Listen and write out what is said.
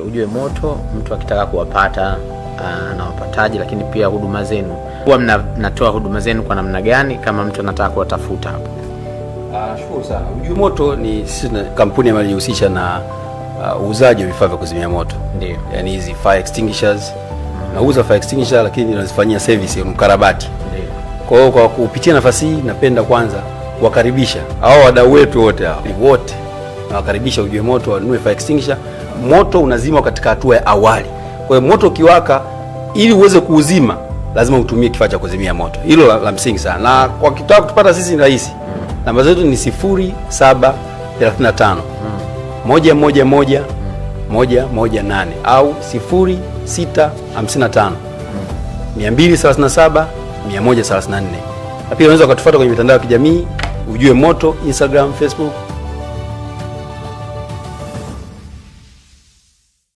Ujue Moto, mtu akitaka kuwapata anawapataje? Lakini pia huduma zenu huwa mnatoa huduma zenu kwa namna gani kama mtu anataka kuwatafuta hapo? Shukuru sana. Ujue Moto ni sisi kampuni ambayo inajihusisha na uuzaji wa vifaa vya kuzimia moto. Yaani hizi fire extinguishers. Nauza fire extinguisher lakini nazifanyia service ya mkarabati. Kwa hiyo kwa kupitia nafasi hii napenda kwanza kuwakaribisha hao wadau wetu wote hao. Wote nawakaribisha Ujue Moto wanunue fire extinguisher. Moto unazima katika hatua ya awali. Kwa hiyo moto ukiwaka, ili uweze kuuzima lazima utumie kifaa cha kuzimia moto. Hilo la msingi sana. Na kwa kitaka kutupata sisi ni rahisi. Namba zetu ni 0735 111 118 au 0655 237 134. Na pia unaweza ukatufuata kwenye mitandao ya kijamii Ujue Moto, Instagram, Facebook.